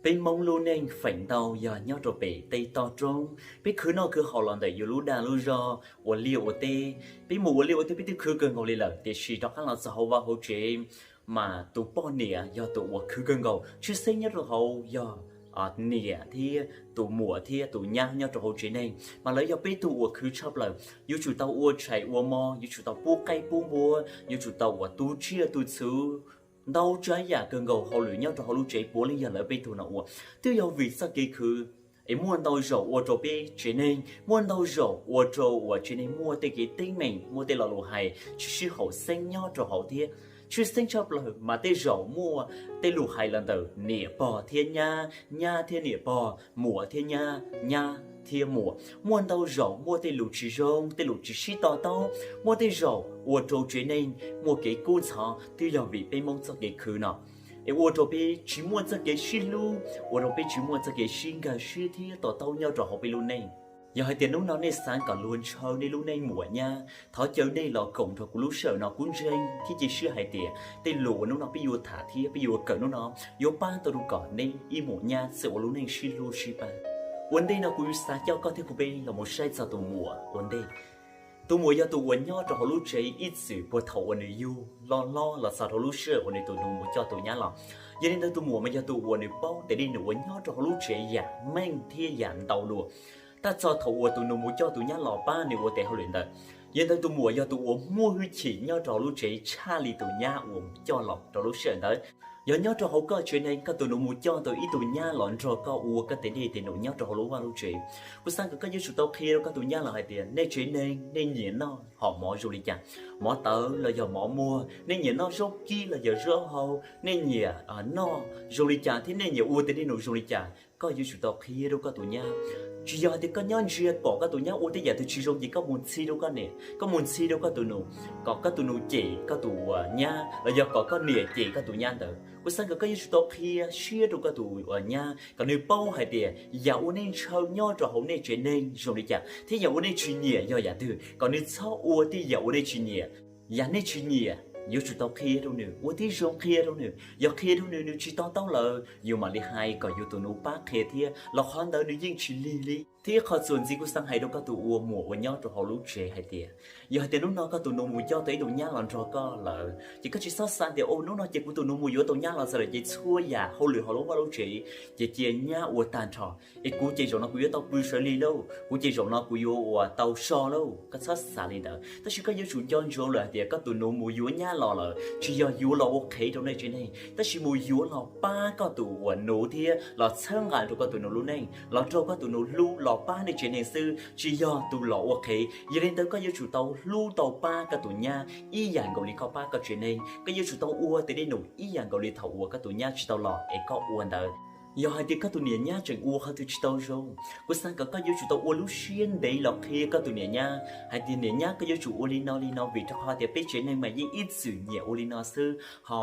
Peb Hmoob lub neej feem ntau yog nyob rau pem tej toj roob, peb khwv noj khwv haus los ntawm yus lub dag lub zog, ua liaj ua teb. Peb mus ua liaj ua teb peb twb khwv kawg nkaus li lawm, tiam sis rov qab los txog hauv vaj hauv tsev, mas tus poj niam yog tus uas khwv kawg nkaus. Tshwj xeeb nyob rau hauv yog niam thiab tus muam thiab tus nyab nyob rau hauv tsev neeg, mas lawv yog peb tug uas khwv tshaj plaws. Yuav tsum tau ua tshais ua hmo, yuav tsum tau pub qaib pub npua, yuav tsum tau uas tu tsiaj tu txhu, ntau tsav yam kawg nkaus hauj lwm nyob rau hauv lub tsev puav leej yog lawv peb tug no ua. Twb yog vim txoj kev khwv es muaj ntau zaus ua rau peb tsev neeg, muaj ntau zaus ua rau uas tsev neeg muaj tej kev teeb meem, muaj tej lo lus hais tsis sib haum xeeb nyob rau hauv thiab. Tshwj xeeb tshaj plaws mas tej zaum muaj tej lus hais los ntawm niam pog thiab nyab, nyab thiab niam pog, muam thiab nyab, nyab thiab muam. Muaj ntau zaus muaj tej lus tsis zoo, tej lus tsis sib to taub, muaj tej zaum ua rau tsev neeg muaj kev kub ntxhov twb yog vim peb Hmoob txoj kev khwv no es ua rau peb tsis muaj txoj kev sib hlub, ua rau peb tsis muaj txoj kev sib nkag siab thiab to taub nyob rau hauv peb lub neej. Yog hais tias hnub no nej xav kom luag ntshaw nej lub neej muam nyab, thov caw nej los koom nrog kuv lub sij hawm no, kuv ntseeg thiab cia siab hais tias tej lus uas hnub no peb yuav tham thiab peb yuav kawm hnub no yuav pab tau rau kom nej ib muam nyab txawj ua lub neej sib hlub sib pab. Ua ntej no kuv yuav xav coj koj thiab kuv peb los mus saib txog tus muam ua ntej. Tus muam yog tus uas nyob rau hauv lub tsev ib txwm puag thaum uas nws yug loj hlob los txog rau lub sij hawm uas nws tus nus mus coj tus nyab los. Yog li ntawd tus muam mas yog tus uas nws paub tes dej num uas nyob rau hauv lub tsev yam meej thiab yam ntau dua. Tab txog thaum uas tus nus mus coj tus nyab los pab nws ua tes hauj lwm ntawd, yog li ntawd tus muam yog tus uas muaj hwj chim nyob rau hauv lub tsev tshaj li tus nyab uas coj los rau lub sij hawm ntawd. Yog nyob rau hauv koj tsev neeg, koj tus nus mus coj tau ib tug nyab los nrog koj ua koj tes dej tes num nyob rau hauv lub vaj lub tsev, kuv xav kom koj yuav tsum tau qhia rau koj tus nyab los hais tias nej tsev neeg nej nyiam noj hom mov zoo li cas, mov tawv los yog mov muag, nej nyiam noj zaub kib los yog zaub hau, nej nyiam noj zoo li cas thiab nej nyiam ua tes dej num zoo li cas, koj yuav tsum tau qhia rau koj tus nyab. Tsis yog hais tias koj nyob ntsia pom koj tus nyab ua tej yam twg tsis zoo ces koj mus ntxhi rau koj niam, koj mus ntxhi rau koj tus nus, kom koj tus nus cem koj tus uas nyab los yog kom koj niam cem koj tus nyab ntawd. Kuv xav kom koj yuav tsum tau qhia siab rau koj tus uas nyab kom nws paub hais tias yam uas nej ntshaw nyob rau hauv nej tsev neeg zoo li cas thiab yam uas nej tsis nyiam yog yam twg, kom nws txhob ua tej yam uas nej tsis nyiam. Yam nej tsis nyiam yuav tsum tau qhia rau nws, ua tib zoo qhia rau nws. Yog qhia rau nws nws tsis to taub lawm, yus mam li hais kom yus tus nus pab qhia thiab, los qhov ntawd nws yeej tsis lig li. Thiab ib qho txuas ntxiv kuv xav hais rau koj tus ua muam uas nyob rau hauv lub tsev hais tias, yog hais tias hnub no koj tus nus mus coj tau ib tug nyab los nrog koj lawm ces koj tsis txhob xav tias, o, hnub no ces kuv tus nus mus yuav tau nyab los txog lawm ces txhua yam hauj lwm hauv lub vaj lub tsev ces cia nyab ua tag nrho, es kuv ces zaum no kuv yuav tau pw sawv lig lauj, kuv ces zaum no kuv yuav ua tau so lauj. Koj txhob xav li ntawd, tab sis koj yuav tsum nco ntsoov lawm hais tias koj tus nus mus yuav nyab los lawm tsis yog yuav los ua qhev rau nej tsev neeg, tab sis mus yuav los pab koj tus uas nus thiab los txhawb nqa rau koj tus nus lub neej, los raug koj tus nus hlub los pab nej tsev neeg xwb, tsis yog tus los ua qhev. Yog li ntawd koj yuav tsum tau hlub tau pab koj tus nyab ib yam nkaus li koj pab koj tsev neeg, koj yuav tsum tau ua tes dej num ib yam nkaus li thaum uas koj tus nyab tsis tau los es koj ua ntawd. Yog hais tias koj tus niam nyab tseem ua qhov twg tsis tau zoo, kuv xav kom koj yuav tsum tau ua lub siab ntev los qhia koj tus niam nyab hais tias niam nyab, koj yuav tsum ua li no li no vim rau qhov tias peb tsev neeg mas yeej ib txwm nyiam ua li no xwb, ho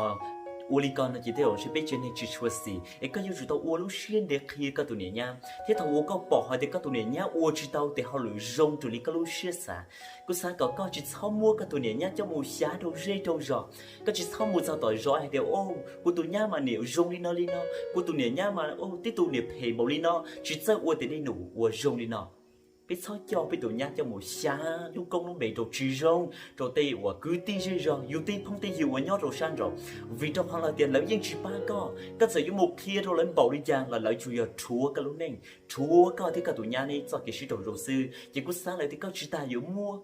ua li ko no ces tej zaum ntshe peb tsev neeg tsis tshua xis. Es koj yuav tsum tau ua lub siab ntev qhia koj tus niam nyab, thiab thaum uas koj pom hais tias koj tus niam nyab ua tsis tau tes hauj lwm zoo raws li koj lub siab xav, kuv xav kom koj tsis txhob muab koj tus niam nyab coj mus xyav rau zej rau zos. Koj tsis txhob mus txog tom zos hais tias, o, kuv tus nyab mas niam zoo li no li no, kuv tus niam nyab mas, o, tib tug niam phem npaum li no, tsis txawj ua tes dej num uas zoo li no. Peb txhob coj peb tus nyab coj mus xyav lub koob lub npe rau tsis zoo, rau tej uas kwv tij zej zog, yus tej phooj tej ywg uas nyob rau sab nraud, vim rau qhov lawv tias lawv yeej tsis pab koj. Koj txawm yuav mus qhia rau lawv npaum li cas los lawv tsuas yog rhuav koj lub neej, rhuav koj thiab koj tus nyab nej txoj kev sib raug zoo xwb. Ces kuv xav lawm tias koj tsis tas yuav muab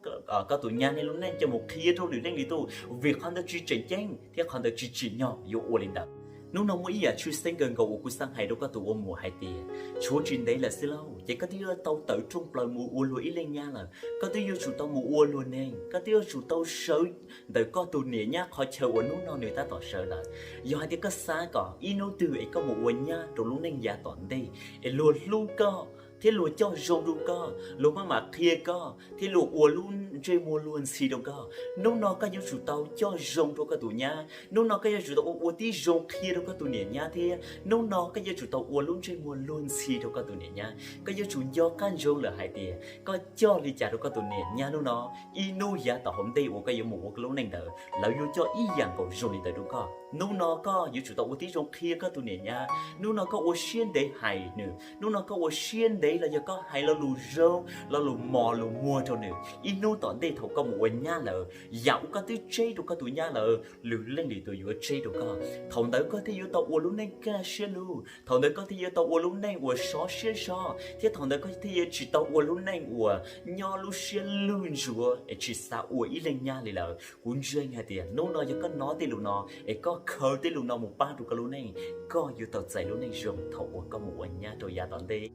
koj tus nyab nej lub neej coj mus qhia rau lwm leej lwm tus, vim qhov ntawd tsis tseem ceeb thiab qhov ntawd tsis tsim nyog yuav ua li ntawd. Hnub no muaj ib yam tshwj xeeb kawg nkaus uas kuv xav hais rau koj tus ua muam hais tias, tshuav tsis ntev lawm xwb lauj ces koj twb yuav tau tawm rooj plaws mus ua luag ib leej nyab lawm, koj twb yuav tsum tau mus ua luag neeg, koj twb yuav tsum tau sawv ntawm koj tus niam nyab qhov chaw uas hnub no nws tab tom sawv ntawd. Yog hais tias koj xav kom ib hnub twg es koj mus ua nyab rau lub neej yav tom ntej es luag hlub koj, thiab luag coj zoo rau koj, luag maj mam qhia koj thiab luag ua lub ntsej muag luag ntxhi rau koj. Hnub no koj yuav tsum tau coj zoo rau koj tus nyab. Hnub no koj yuav tsum tau ua tib zoo qhia rau koj tus niam nyab thiab hnub no koj yuav tsum tau ua lub ntsej muag luag ntxhi rau koj tus niam nyab. Koj yuav tsum nco qab ntsoov lawm hais tias koj coj li cas rau koj tus niam nyab hnub no, ib hnub yav tom hauv ntej uas koj yuav mus ua koj lub neej ntawd lawv yuav coj ib yam nkaus zoo li ntawd rau koj. Hnub no koj yuav tsum tau ua tib zoo qhia koj tus niam nyab. Hnub no koj ua siab ntev hais nws, hnub no koj ua siab ntev los yog koj hais lo lus zoo, lo lus mos lus muag rau nws, ib hnub tom ntej thaum koj mus ua nyab lawm, yam uas koj twb tseb rau koj tus nyab lawm, lwm leej lwm tus yuav tseb rau koj. Thaum ntawd koj thiaj yuav tau ua lub neej kaj siab lug, thaum ntawd koj thiaj yuav tau ua lub neej uas sov siab zog, thiab thaum ntawd koj thiaj yuav tsis tau ua lub neej uas nyob lub siab lug ntsuav es tsis xav ua ib leej nyab li lawm. Kuv ntseeg hais tias hnub no yog koj hnov tej lus no es koj khaws tej lus no mus pab rau koj lub neej, koj yuav tau txais lub neej zoo thaum uas koj mus ua nyab rau yav tom ntej.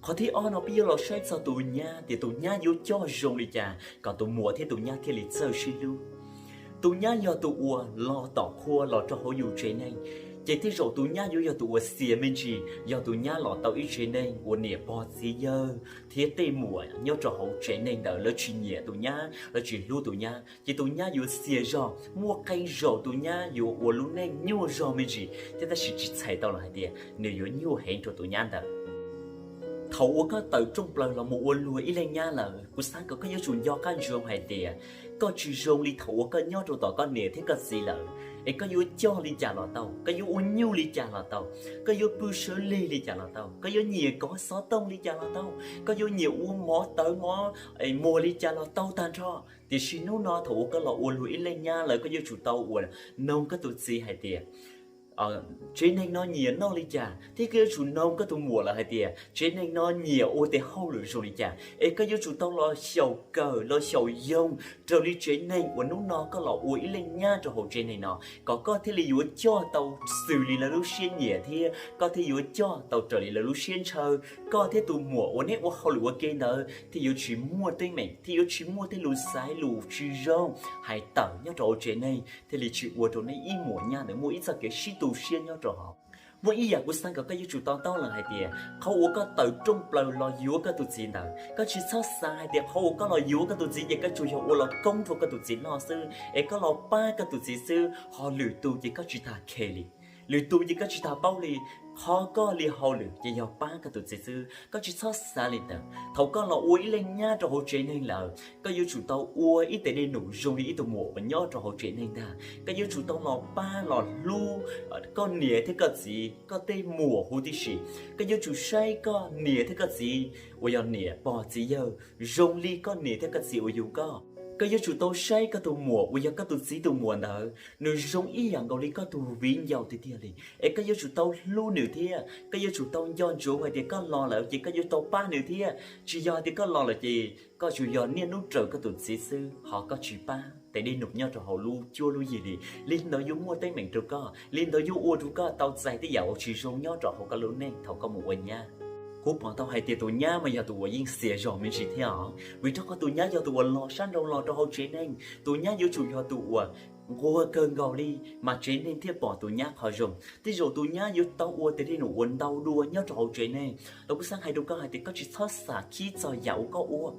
Qhov thib ob no peb yuav los saib txog tus nyab tias tus nyab yuav coj zoo li cas kom tus muam thiab tus nyab thiaj li txawj sib hlub. Tus nyab yog tus uas los tom qhua los rau hauv yus tsev neeg, ces tej zaum tus nyab yuav yog tus uas xiam me ntsis yog tus nyab los tau ib tsev neeg uas niam pog txiv yawg thiab tej muam nyob rau hauv tsev neeg ntawd lawv tsis nyiam tus nyab, lawv tsis hlub tus nyab, ces tus nyab yuav xiam zog. Muaj qee zaum tus nyab yuav ua lub neej nyuaj zog me ntsis thiab tab sis tsis txhais tau los hais tias nws yuav nyuaj heev rau tus nyab ntawd. Thaum uas koj tawm rooj plaws los mus ua luag ib leej nyab lawm, kuv xav kom koj yuav tsum nco qab ntsoov hais tias koj tsis zoo li thaum uas koj nyob rau tom koj niam thiab koj txiv lawm. Es koj yuav coj li cas los tau, koj yuav ua nyuj li cas los tau, koj yuav pw sawv lig li cas los tau, koj yuav nyiam kov xov tooj li cas los tau, koj yuav nyiam ua mov tawv mov muag li cas los tau tag nrho. Tiam sis hnub no thaum uas koj los ua luag ib leej nyab lawm, koj yuav tsum tau uas noog koj tus txiv hais tias tsev neeg no nyiam noj li cas, thiab koj yuav tsum noog koj tus muam lawm hais tias tsev neeg no nyiam ua tej hauj lwm zoo li cas. Es koj yuav tsum tau los xyaum kawm los xyaum yoog raws li tsev neeg uas hnub no koj los ua ib leej nyab rau hauv tsev neeg no, kom koj thiaj li yuav coj tau xws li lawv lub siab nyiam thiab koj thiaj yuav coj tau raws li lawv lub siab ntshaw. Koj thiab tus muam uas neb ua hauj lwm ua ke ntawd thiaj yuav tsis muaj teeb meem, thiaj yuav tsis muaj tej lus xaiv lus tsis zoo hais tawm nyob rau hauv tsev neeg, thiaj li tsis ua rau neb ib muam nyab ntawd muaj ib txoj kev sib tu siab nyob rau hauv. Muaj ib yam kuv xav kom koj yuav tsum to taub lawm hais tias qhov uas koj tawm rooj plaws los yuav koj tus txiv ntawd, koj tsis txhob xav hais tias qhov uas koj los yuav koj tus txiv ces koj tsuas yog ua los koob rau koj tus txiv noj xwb, es koj los pab koj tus txiv xwb, ho lwm tus ces koj tsis tas khe li. Lwm tus ces koj tsis tas paub li. Qhov koj li hauj lwm ces yog pab koj tus txiv xwb, koj tsis txhob xav li ntawd. Thaum koj los ua ib leej nyab rau hauv tsev neeg lawm, koj yuav tsum tau ua ib tes dej num zoo li ib tug muam uas nyob rau hauv tsev neeg ntag. Koj yuav tsum tau los pab los hlub koj niam thiab koj txiv, koj tej muam huv tib si. Koj yuav tsum saib koj niam thiab koj txiv uas yog niam pog txiv yawg zoo li koj niam thiab koj txiv uas yug koj. Koj yuav tsum tau saib koj tus muam uas yog koj tus txiv tus muam ntawd, nws zoo ib yam nkaus li koj tus viv ncaus tiag tiag li. Es koj yuav tsum tau hlub nws thiab koj yuav tsum tau nco ntsoov hais tias koj los lawm ces koj yuav tau pab nws thiab. Tsis yog hais tias koj los lawm ces koj tsuas yog niaj hnub raws koj tus txiv xwb, ho koj tsis pab tes dej num nyob rau hauv lub cuab lub yig li. Li ntawd yuav muaj teeb meem rau koj, li ntawd yuav ua rau koj tau txais tej yam uas tsis zoo nyob rau hauv koj lub neej thaum koj mus ua nyab. Kuv pom tau hais tias tus nyab mas yog tus uas yeej xiam zog me ntsis thiab os, vim rau qhov tus nyab yog tus uas los sab nraud los rau hauv tsev neeg, tus nyab yuav tsum yog tus uas nquag kawg nkaus li mas tsev neeg thiaj pom tus nyab qhov zoo. Tej zaum tus nyab yuav tau ua tes dej num uas ntau dua nyob rau hauv tsev neeg. Los kuv xav hais rau koj hais tias koj tsis txhob xav khib txog yam uas koj ua.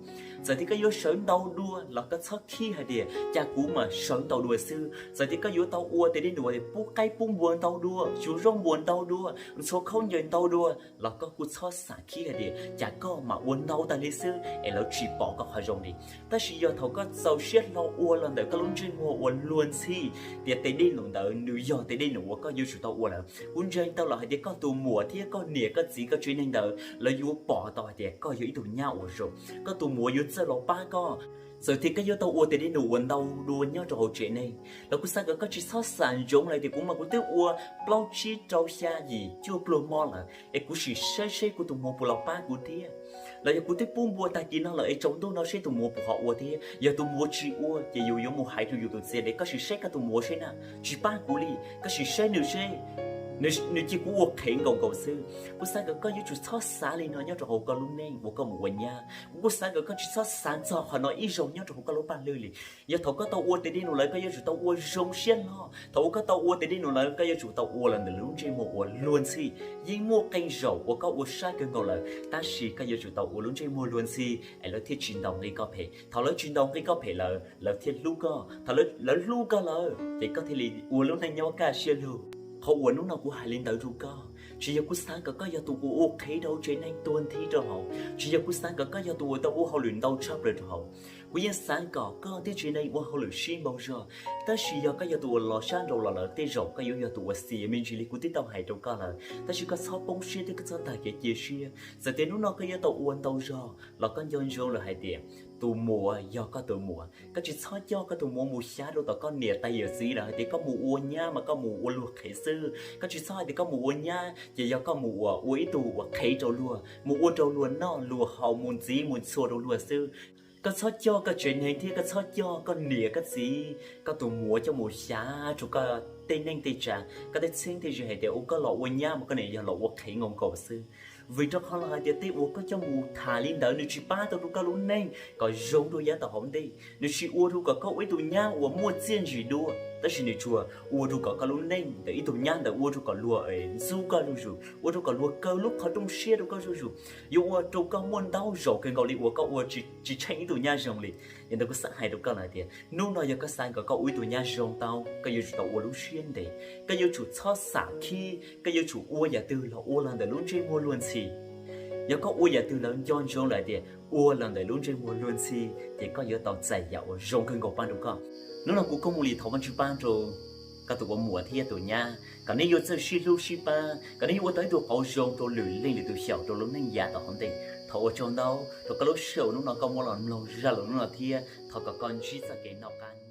Txawm tias koj yuav sawv ntau dua los koj txhob khib hais tias cas kuv mas sawv ntau dua xwb. Txawm tias koj yuav tau ua tes dej num pub qaib pub npua ntau dua, tsuv zaub npua ntau dua, ntxhua khaub ncaws ntau dua, los koj kuj txhob xav khib hais tias cas koj mas ua ntau tag li xwb es lawv tsis pom koj qhov zoo li. Tab sis yog thaum koj txaus siab hlo ua los ntawm koj lub ntsej muag uas luag ntxhi, tias tes dej num ntawd nws yog tes dej num uas koj yuav tsum tau ua lawm, kuv ntseeg tau lawm hais tias koj tus muam thiab koj niam koj txiv koj tsev neeg ntawd lawv yuav pom tau hais tias koj yog ib tug nyab uas zoo, koj tus muam yuav txawj los pab koj. Txawm tias koj yuav tau ua tes dej num uas ntau dua nyob rau hauv tsev neeg los kuv xav kom koj tsis txhob xav ntsoov lawm tias kuv mas kuv twb ua plaub tsib rau xya yim cuaj pluag hmo lawm es kuv sim saib seb kuv tus muam puas los pab kuv thiab. Los yog kuv twb pub npua tag kis no lawm es tsaus ntuj no seb tus muam puas ho ua thiab. Yog tus muam tsis ua ces yus yuav mus hais rau yus tus txiv tias koj sim saib koj tus muam seb na, tsis pab kuv li, koj sim saib nws seb. Nws cia kuv ua qhev nkaus nkaus xwb. Kuv xav kom koj yuav tsum txhob xav li no nyob rau hauv koj lub neej uas koj mus ua nyab. Kuv kuj xav kom koj tsis txhob xav txog qhov no ib zaug nyob rau hauv koj lub paj hlwb li. Yog thaum koj tau ua tes dej num lawm, koj yuav tsum tau ua zoo siab hlo. Thaum uas koj tau ua tes dej num lawm, koj yuav tsum tau ua los ntawm lub ntsej muag uas luag ntxhi. Yeej muaj qee zaum uas koj ua sai kawg nkaus lawm, tab sis koj yuav tsum tau ua lub ntsej muag luag ntxhi, es lawv thiaj tsis ntaus nqi koj phem. Thaum lawv tsis ntaus nqi koj phem lawm, lawv thiaj hlub koj. Thaum lawv hlub koj lawm, ces koj thiaj li ua lub neej nyob kaj siab lug. Qhov uas hnub no kuv hais li ntawd rau koj, tsis yog kuv xav kom koj yog tus uas ua qhev rau tsev neeg tuag nthi rau hauv, tsis yog kuv xav kom koj yog tus uas tau ua hauj lwm ntau tshaj plaws rau hauv. Kuv yeej xav kom koj thiab tsev neeg ua hauj lwm sib npaug zog, tab sis yog koj yog tus uas los sab nraud los lawm, tej zaum koj yuav yog tus uas xiam me ntsis li kuv twb tau hais rau koj lawm. Tab sis koj txhob poob siab thiab koj txhob tag kev cia siab. Txawm tias hnub no koj yuav tau ua ntau zog los koj nco ntsoov lawm hais tias tus muam yog koj tus muam. Koj tsis txhob coj koj tus muam mus xyav rau tom koj niam tais yawm txiv lawm hais tias koj mus ua nyab mas koj mus ua luag qhev xwb. Koj tsis txhob hais tias koj mus ua nyab ces yog koj mus ua ib tug uas qhev rau luag, mus ua rau luag noj luag haus, mus ntxiv mus ntxhua rau luag xwb. Koj txhob coj koj tsev neeg thiab koj txhob coj koj niam koj txiv, koj tus muam coj mus xyav rau koj tej neej tej tsa, koj tej txheeb tej ze hais tias ua koj los ua nyab mas koj niam yog los ua qhev nkaus nkaus xwb. Vim rau qhov los hais tias tej uas koj coj mus tham li ntawd nws tsis pab tau rau koj lub neej kom zoo dua yav tom hauv ntej. Nws tsis ua rau kom koj ua ib tug nyab uas muaj txiaj ntsig dua, tab sis nws tsuas ua rau kom koj lub neej ntawm ib tug nyab ntawd ua rau kom luag ntxub koj zuj zus, ua rau kom luag kaw lub qhov rooj siab rau koj zuj zus, yuav ua rau koj muaj ntau zaus kawg nkaus li uas koj ua tsis tsheej ib tug nyab zoo li. Yog ntawd kuv xav hais rau koj lawm tias hnub no yog koj xav kom koj ua ib tug nyab zoo tau, koj yuav tsum tau ua lub siab ntev, koj yuav tsum txhob xam khib, koj yuav tsum ua yam twg los ua los ntawm lub ntsej muag luag ntxhi. Yog koj ua yam twg lawm nco ntsoov lawm tias ua los ntawm lub ntsej muag luag ntxhi, ces koj yuav tau txais yam uas zoo kawg nkaus pab rau koj. Hnub no kuv Koob Moo Lis thov Vajtswv pab rau koj tus ua muam thiab tus nyab kom nej yuav txawj sib hlub sib pab, kom nej yuav ua tau ib tug qauv zoo rau lwm leej lwm tus xyaum rau lub neej yav tom hauv ntej. Thov ua tsaug ntau rau koj lub sij hawm hnub no koj muab los mloog zaj lus hnub no thiab thov kom koj ntsib txoj kev noj qab